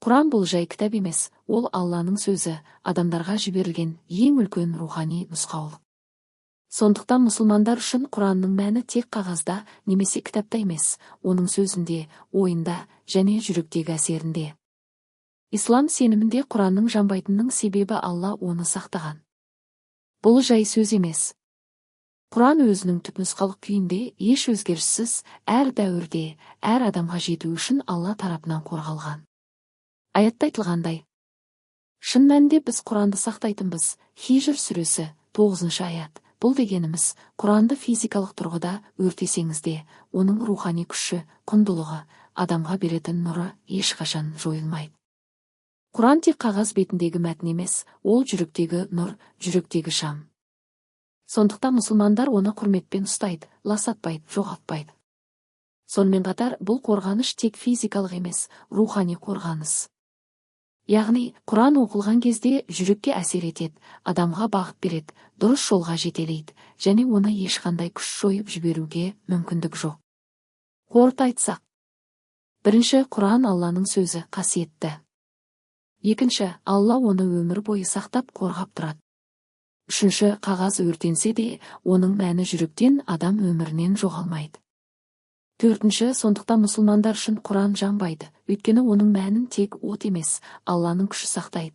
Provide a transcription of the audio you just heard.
Құран бұл жай кітап емес, ол Алланың сөзі, адамдарға жіберілген ең үлкен рухани нұсқаулық. Сондықтан мұсылмандар үшін Құранның мәні тек қағазда немесе кітапта емес, оның сөзінде, ойында және жүректегі әсерінде. Ислам сенімінде Құранның жанбайтынының себебі Алла оны сақтаған. Бұл жай сөз емес. Құран өзінің түпнұсқалық күйінде еш өзгеріссіз, әр дәуірде, әр адамға жету үшін Алла тарапынан қорғалған. Аятта айтылғандай, шын мәнінде біз Құранды сақтайтынбыз. Хижр сүресі, 9 аят. Бұл дегеніміз, Құранды физикалық тұрғыда өртесеңіз де, оның рухани күші, құндылығы, адамға беретін нұры ешқашан жойылмайды. Құран тек қағаз бетіндегі мәтін емес, ол жүректегі нұр, жүректегі шам. Сондықтан мұсылмандар оны құрметпен ұстайды, ластатпайды, жоғалтпайды. Сонымен қатар, бұл қорғаныш тек физикалық емес, рухани қорғаныс. Яғни, Құран оқылған кезде жүрекке әсер етеді, адамға бағыт береді, дұрыс жолға жетелейді және оны ешқандай күш жойып жіберуге мүмкіндік жоқ. Қорыта айтсақ, бірінші, Құран Алланың сөзі, қасиетті. Екінші, Алла оны өмір бойы сақтап, қорғап тұрады. Үшінші, қағаз өртенсе де, оның мәні жүректен, адам өмірінен жоғалмайды. Төртінші, сондықтан мұсылмандар үшін Құран жанбайды, өйткені оның мәнін тек от емес, Алланың күші сақтайды.